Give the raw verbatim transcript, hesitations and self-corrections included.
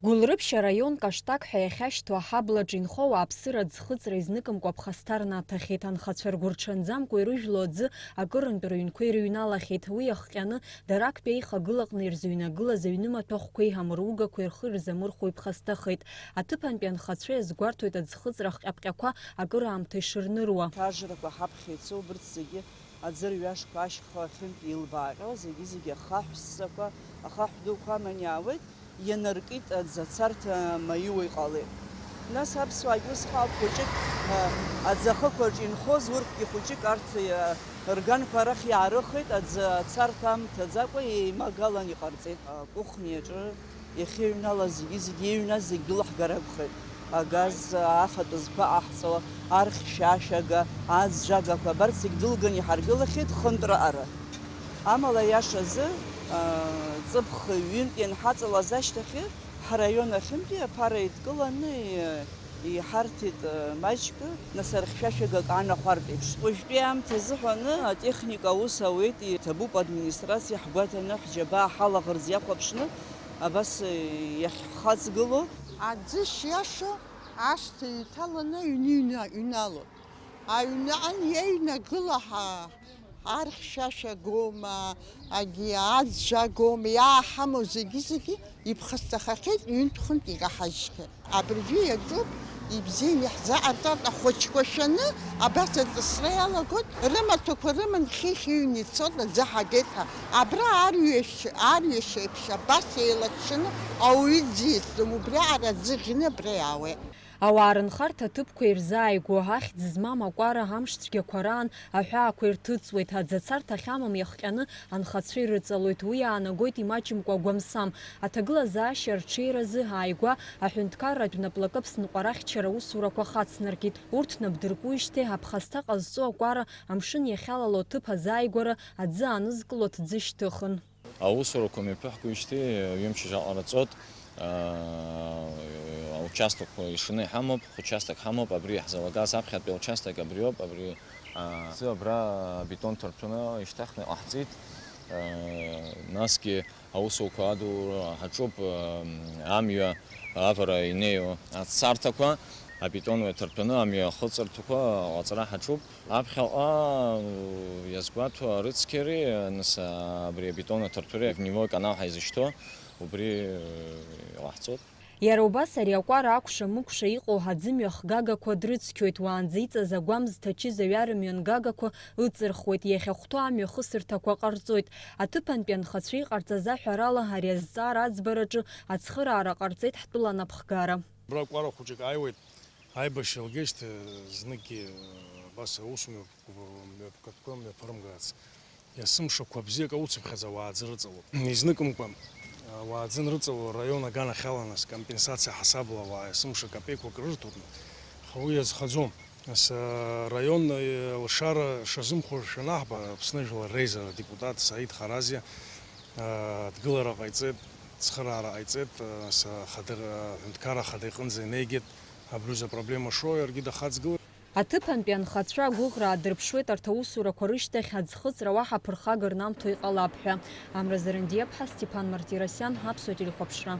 Гәылрыԥшь араион Каштак ҳәа иахьашьҭоу аҳаблаҿ инхо ауааԥсыра аӡхыҵра изныкымкәа ԥхасҭа рнаҭахьеит. Анхацәа ргәырҽанӡамкәа ирыжәло аӡы акырынтә рыҩнқәа ирыҩналахьеит. Уи иахҟьаны дара актәи аихагылаҟны ирзыҩнагылаз аҩнымаҭәахәқәеи амыругақәеи рхы ирзамырхәо иԥхасҭахеит. Аҭыԥантәи анхацәа иазгәарҭоит аӡхыҵра ахҟьаԥҟьақәа акыраамҭа ишырныруа. Ажрақәа ҳаԥхьа ицо, убырҭ зегьы аӡырҩашқәа ашьха ахьынтә илбааҟьо, зегьы-зегьы ахаҳә ссақәа, ахаҳә дуқәа аман иаауеит, ианаркит аӡы ацарҭа маиуа иҟалеит. Нас аԥсуаагьы ус ҟалт, хәыҷык, а, аӡахықәаҿ инхоз урҭгьы хәыҷык арҭ, а, рганқәа арахь иаарыхеит, аӡы ацарҭа амҭаӡакәа еимагалан иҟарҵеит. Акухниаҿы иахьыҩналаз зегьы-зегьы, иҩназ зегь дәылаҳгар акәхеит. Агаз, афатә зқәа ҟаҳҵо, архьшәашәага, аӡәӡәагақәа, абарҭ зегь дәылганы иҳаргылахьеит хынтә раҟара. Амала, иашазы, ҵыԥх ҩынтә ианҳаҵалаз ашьҭахьы, ҳараион ахьынтәи аԥара еидкыланы иҳарҭеит маҷк, нас архьшәашәагак аанахәартә еиԥш. Уажәтәи аамҭа азыҳәаны атехника аус ауеит, иҭабуп администрациа ҳгәаҭаны, ҳџьабаа ҳалаӷырӡ иахәаԥшны, абас иахьҳхаҵгыло. Аӡы шиашоу ашҭа иҭаланы аҩны иҩна-, иҩналоит. Аҩны ан иеиҩнагыла ҳа-, архьшәашәа гоума, агьи аӡәӡәа гоума, иааҳамоу зегьы-зегьы иԥхасҭахахьеит, ҩынтә-хынтә икаҳажьхьеит. Абыржәы иаҿуп, ибзианы иаҳзааҟарҵар, ахәыҷқәа шәаны абас аҵысра иалагоит, рымаҭәақәа рыман хыхь иҩны ицоит, аӡы ҳагеит ҳәа. Абра арҩаш, арҩаш еиԥш абас еилаччаны ауаҩы дзиасӡом, убриаҟара аӡы ӷьны абра иаауеит. Ауаа рынхарҭа аҭыԥқәа ирзааигәоу ахьӡ змам акәара амш цәгьақәа раан аҳәаақәа ирҭыҵуеит, аӡацарҭа ахьамам иахҟьаны анхацәа ирыҵалоит, уи иаанагоит имаҷымкәа агәамсам. Аҭагылазаашьа арҽеиразы ааигәа аҳәынҭқарратә наплакы Аԥсныҟәарахьчара аусурақәа хацнаркит. Урҭ нап дыркуижьҭеи аԥхасҭа ҟазҵо акәара амшын иахьалало аҭыԥ азааигәара аӡы аанызкыло аҭӡы шьҭыхын. Аусурақәа мҩаԥыҳгоижьҭеи ҩымш аҟара ҵуеит. Аучастокқәа ишаны иҳамоуп, хәучасток ҳамоуп, абри иаҳзалагаз аԥхьатәи аучасток абриоуп, абри, а, аӡы абра абетон ҭарҭәаны ишьҭыхны иҟаҳҵеит. А, насгьы аусурақәа адура ҳаҿуп, а, амҩа авара инеиуа ацарҭақәа, абетон уа иҭарҭәаны амҩа ахыҵырҭақәа аҟаҵара ҳаҿуп. Аԥхьаҟа, иазгәаҭо, арыцқьари, нас, абри абетон аҭарҭәари, огневой канал ҳәа изышьҭоу, убри, э, иҟаҳҵоит. Иара убас ари акәара акәша-мыкәша иҟоу аӡымҩа хгагақәа дрыцқьоит, уаанӡа иҵаз агәам зҭачыз аҩара мҩангагақәа ыҵырхуеит, иахьахәҭоу амҩа хысырҭақәа ҟарҵоит. Аҭыԥантәи анхацәа иҟарҵаз аҳәарала, ари азҵаара аӡбараҿы ацхыраара ҟарҵеит ҳтәыла анапхгара. Абра кәара хәыҷык ааиуеит, аибашьра лгеижьҭеи зныкгьы, абас аусмҩаԥгатәқәа мҩаԥырымгарц. Есымшақәа бзиак ауцыԥхьаӡа ауаа аӡы рыҵалоуп. Изныкымкәа ауаа аӡы анрыҵало, раион аганахьала нас компенсациа ҳасабла ауаа есымша капеиқәак рырҭоит, аха уи иазхаӡом. Нас, араион, э, лшара шазымхәо шәанаҳба, Аԥсны жәлар реизара адепутат Саид Харазиа, э, дгылара ҟаиҵеит, цхыраара ҟаиҵеит, э, нас, ахадыр-, аҳәынҭқарра ахада иҟынӡа инеигеит, абри аҩыза апроблема шоу иаргьы дахаҵгылеит. Аҭыԥантәи анхацәа агәыӷра аадырԥшуеит арҭ аусурақәа рышьҭахь аӡхыҵра уаҳа ԥырхага рнамҭо иҟалап ҳәа. Амра Зарандиаԥҳа, Стеԥан Мартиросиан, Аԥсуа телехәаԥшра.